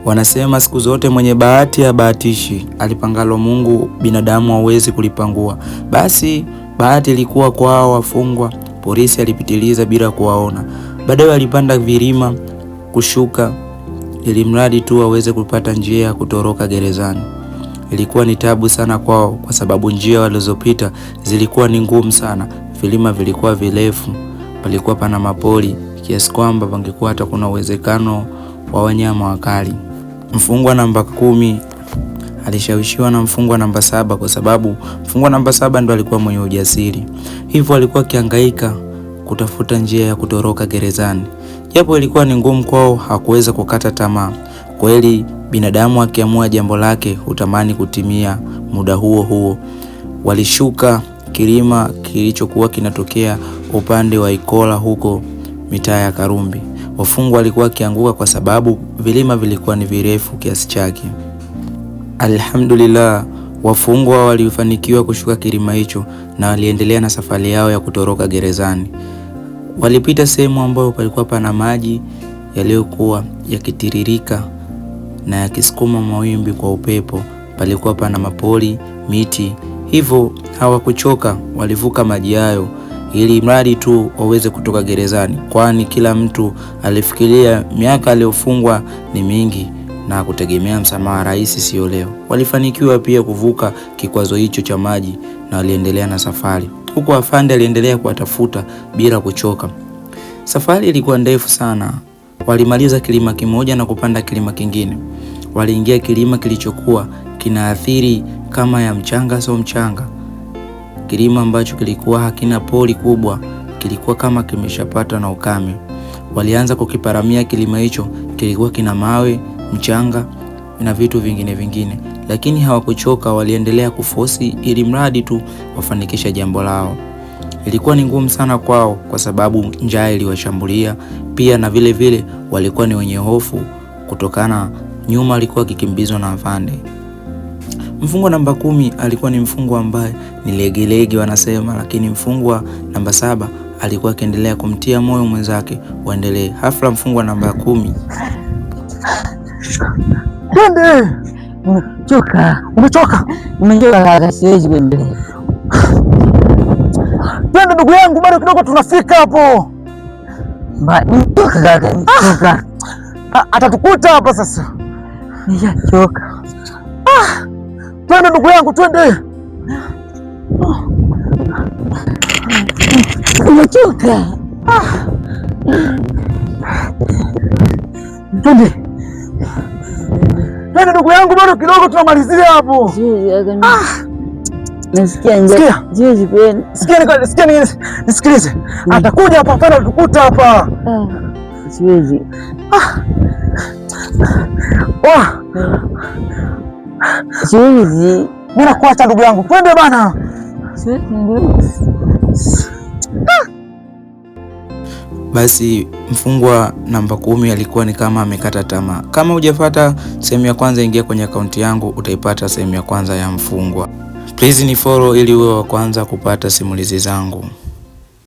Wanasema siku zote mwenye bahati habahatishi, alipangalo Mungu binadamu hawezi kulipangua. Basi bahati ilikuwa kwao wafungwa, polisi alipitiliza bila kuwaona. Baadaye walipanda vilima kushuka, ili mradi tu waweze kupata njia ya kutoroka gerezani. Ilikuwa ni tabu sana kwao, kwa sababu njia walizopita zilikuwa ni ngumu sana, vilima vilikuwa virefu, palikuwa pana mapori kiasi kwamba pangekuwa hata kuna uwezekano wa wanyama wakali. Mfungwa namba 10 alishawishiwa na mfungwa namba 7 kwa sababu mfungwa namba 7 ndo alikuwa mwenye ujasiri, hivyo alikuwa akihangaika kutafuta njia ya kutoroka gerezani. Japo ilikuwa ni ngumu kwao, hakuweza kukata tamaa. Kweli binadamu akiamua jambo lake hutamani kutimia muda huo huo. Walishuka kilima kilichokuwa kinatokea upande wa Ikola huko mitaa ya Karumbi. Wafungwa walikuwa wakianguka kwa sababu vilima vilikuwa ni virefu kiasi chake. Alhamdulillah, wafungwa walifanikiwa kushuka kilima hicho na waliendelea na safari yao ya kutoroka gerezani. Walipita sehemu ambayo palikuwa pana maji yaliyokuwa yakitiririka na yakisukuma mawimbi kwa upepo. Palikuwa pana mapori, miti, hivyo hawakuchoka, walivuka maji hayo ili mradi tu waweze kutoka gerezani, kwani kila mtu alifikiria miaka aliyofungwa ni mingi na kutegemea msamaha rais sio leo. Walifanikiwa pia kuvuka kikwazo hicho cha maji na waliendelea na safari, huku afande aliendelea kuwatafuta bila kuchoka. Safari ilikuwa ndefu sana. Walimaliza kilima kimoja na kupanda kilima kingine. Waliingia kilima kilichokuwa kinaathiri kama ya mchanga sio mchanga, kilima ambacho kilikuwa hakina pori kubwa, kilikuwa kama kimeshapata na ukame. Walianza kukiparamia kilima hicho, kilikuwa kina mawe, mchanga na vitu vingine vingine, lakini hawakuchoka, waliendelea kufosi ili mradi tu wafanikishe jambo lao. Ilikuwa ni ngumu sana kwao kwa sababu njaa iliwashambulia pia, na vile vile walikuwa ni wenye hofu kutokana nyuma alikuwa akikimbizwa na afande. Mfungwa namba 10 alikuwa ni mfungwa ambaye ni legelege wanasema, lakini mfungwa namba 7 alikuwa akiendelea kumtia moyo mwenzake waendelee. Hafla mfungwa namba 10: Twende. Nimechoka. Umechoka? Nimechoka kaka, siwezi kuendelea. Twende ndugu yangu, bado kidogo tunafika hapo. Nimechoka kaka, nimechoka. Atatukuta hapa sasa. Nishachoka. Twende ndugu yangu, twende. Nimechoka. Twende. Twende ndugu yangu, bado kidogo tunamalizia hapo. Siwezi kaka. Nasikia njaa. Sikia. Siwezi kwenda. Sikia, nisikilize. Atakuja hapa afande, atatukuta hapa. Siwezi. Wah, Siwezi. mimi nakuacha ndugu yangu. Twende bana. Siwezi ndio. Basi mfungwa namba 10 alikuwa ni kama amekata tamaa. Kama hujafuata sehemu ya kwanza, ingia kwenye akaunti yangu utaipata sehemu ya kwanza ya mfungwa. Please ni follow ili uwe wa kwanza kupata simulizi zangu.